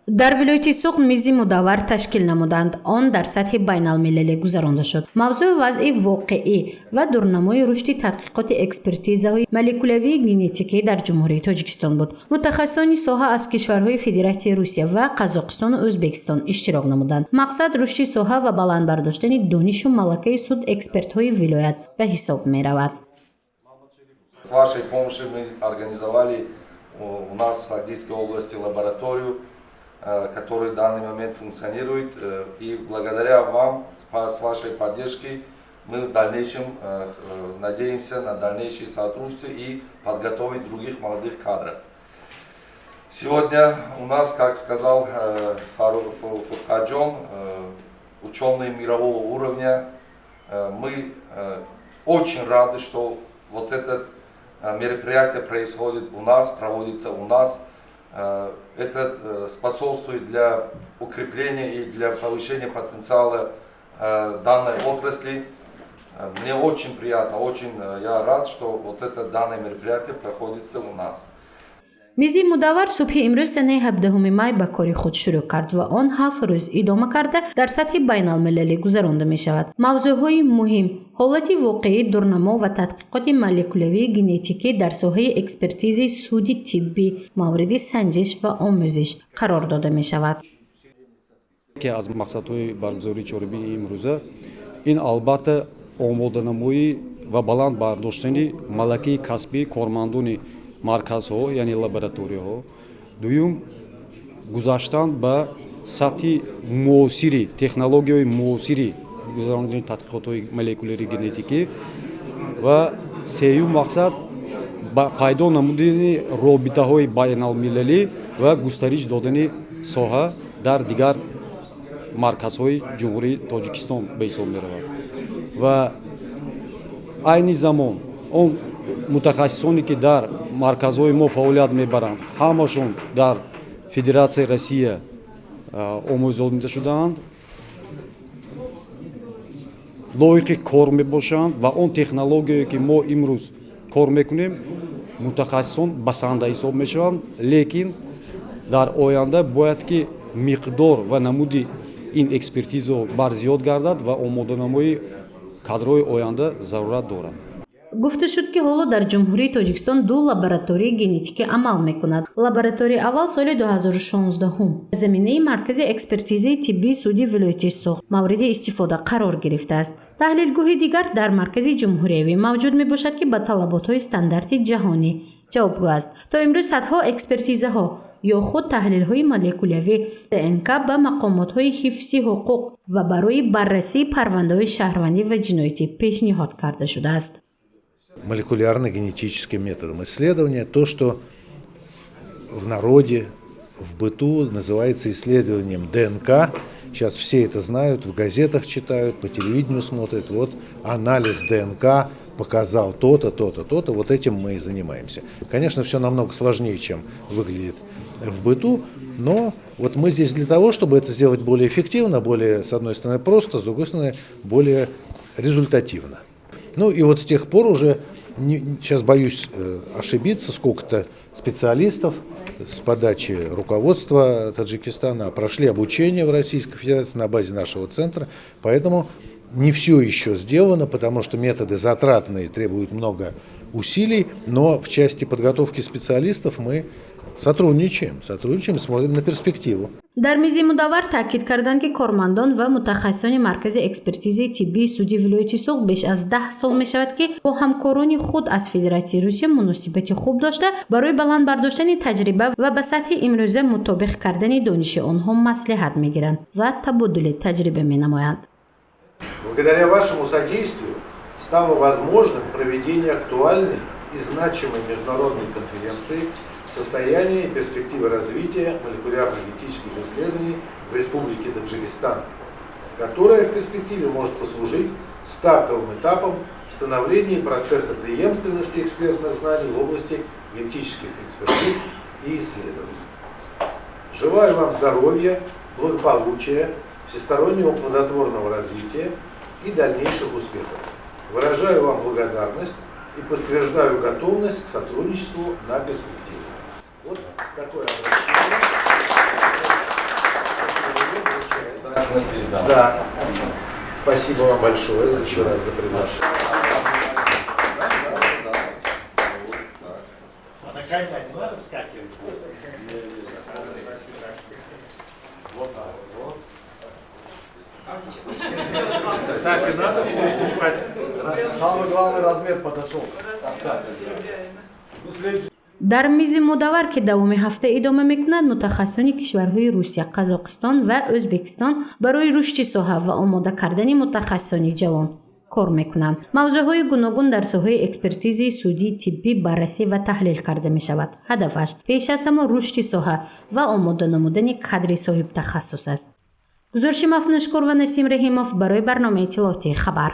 Дар вилояти Суғд мизи мудаввар ташкил намуданд. Он дар сатҳи байналмилалӣ гузаронда шуд. Мавзӯи вазъи воқеӣ ва дурнамои рушди тадқиқоти экспертизаҳои молекулявии генетикӣ дар Ҷумҳурии Тоҷикистон буд. Мутахассисони соҳа аз кишварҳои Федератсияи Русия ва Қазоқистону Ӯзбекистон иштирок намуданд. Мақсад рушди соҳа ва баланд бардоштани донишу малакаи суд-экспертҳои вилоят ба ҳисоб меравад. С вашей помощью мы организовали у нас в Согдийской области лабораторию, которая в данный момент функционирует. И благодаря вам, с вашей поддержкой, мы в дальнейшем надеемся на дальнейшее сотрудничество и подготовить других молодых кадров. Сегодня у нас, как сказал Фуркаджон, ученые мирового уровня, мы очень рады, что вот это мероприятие происходит у нас, проводится у нас. Это способствует для укрепления и для повышения потенциала данной отрасли. Мне очень приятно, очень я рад, что вот это данное мероприятие проходится у нас. Мизи мудаввар субҳи имрӯз, санаи 17 май, ба кори худ шурӯъ кард ва он 7 рӯз идома карда, дар сатҳи байналмилалӣ гузаронда мешавад. Мавзӯъҳои муҳим ҳолати воқеӣ, дурнамо ва тадқиқоти молекулявии генетикӣ дар соҳаи экспертизаи суди тиббӣ мавриди санҷиш ва омӯзиш қарор дода мешавад. Яке аз мақсадҳои баргузории чорабинии имрӯза ин, албатта, омоданамоӣ ва баланд бардоштани малакаи касбии кормандони марказҳо, яъне лабораторияҳо, дуюм, гузаштан ба сатҳи муосири технологияҳои муосири гузарондани тадқиқотҳои молекулярии генетикӣ ва сеюм мақсад пайдо намудани робитаҳои байналмилалӣ ва густариш додани соҳа дар дигар марказҳои Ҷумҳурии Тоҷикистон ба ҳисоб меравад. Ва айни замон он мутахассисоне, ки дар марказҳои мо фаъолият мебаранд, ҳамашон дар Федератсияи Россия омӯзонида шудаанд, лоиқи кор мебошанд ва он технологияе, ки мо имрӯз кор мекунем, мутахассисон басанда ҳисоб мешаванд. Лекин дар оянда бояд ки миқдор ва намуди ин экспертизао барзиёд гардад ва омоданамоии кадрҳои оянда зарурат дорад. Гуфта шуд, ки ҳоло дар Ҷумҳурии Тоҷикистон ду лабораторияи генетикӣ амал мекунад. Лабораторияи аввал соли 2016 заминаи маркази экспертизаи тиббии суди вилояти Суғд мавриди истифода қарор гирифтааст. Таҳлилгоҳи дигар дар маркази ҷумҳуриявӣ мавҷуд мебошад, ки ба талаботҳои стандарти ҷаҳонӣ ҷавобгӯ аст. То имрӯз садҳо экспертизаҳо ё худ таҳлилҳои молекулявии ДНК ба мақомотҳои ҳифзи ҳуқуқ ва барои баррасии парвандаҳои шаҳрвандӣ ва ҷиноятӣ пешниҳод карда шудааст. Молекулярно-генетическим методом исследования, то, что в народе, в быту называется исследованием ДНК. Сейчас все это знают, в газетах читают, по телевидению смотрят. Вот анализ ДНК показал то-то, то-то, то-то. Вот этим мы и занимаемся. Конечно, все намного сложнее, чем выглядит в быту, но вот мы здесь для того, чтобы это сделать более эффективно, более, с одной стороны, просто, с другой стороны, более результативно. Ну и вот с тех пор уже, не, сейчас боюсь ошибиться, сколько-то специалистов с подачи руководства Таджикистана прошли обучение в Российской Федерации на базе нашего центра, поэтому не все еще сделано, потому что методы затратные, требуют много усилий, но в части подготовки специалистов мы сотрудничаем, сотрудничаем, смотрим на перспективу. Дар мизи мудаввар таъкид карданд, ки кормандон ва мутахассисони маркази экспертизаи тиббии суди вилояти Суғд беш аз 10 сол мешавад, ки бо ҳамкорони худ аз Федератсияи Русия муносибати хуб дошта, барои баланд бардоштани таҷриба ва ба сатҳи имрӯза мутобиқ кардани дониши онҳо маслиҳат мегиранд ва табодули таҷриба менамоянд. Благодаря вашему содействию стало возможным проведение актуальной и значимой международной конференции «Состояние и перспективы развития молекулярно-генетических исследований в Республике Таджикистан», которая в перспективе может послужить стартовым этапом в становлении процесса преемственности экспертных знаний в области генетических экспертиз и исследований. Желаю вам здоровья, благополучия, всестороннего плодотворного развития и дальнейших успехов. Выражаю вам благодарность и подтверждаю готовность к сотрудничеству на перспективу. Вот такое обращение. Да. Спасибо вам большое еще раз за приглашение. А на коня не надо вскакивать? Вот так вот. Так и надо выступать. Самый главный размер подошел. Дар мизи мудаввар, ки давоми ҳафта идома мекунад, мутахассисони кишварҳои Русия, Қазоқистон ва Ӯзбекистон барои рушди соҳа ва омода кардани мутахассисони ҷавон кор мекунанд. Мавзӯъҳои гуногун дар соҳаи экспертизаи судии тиббӣ баррасӣ ва таҳлил карда мешавад. Ҳадафаш пеш аз ҳама рушди соҳа ва омода намудани кадри соҳибтахассус аст. Гузориши Мафнушкур ва Насим Раҳимов барои барномаи иттилоотии «Хабар».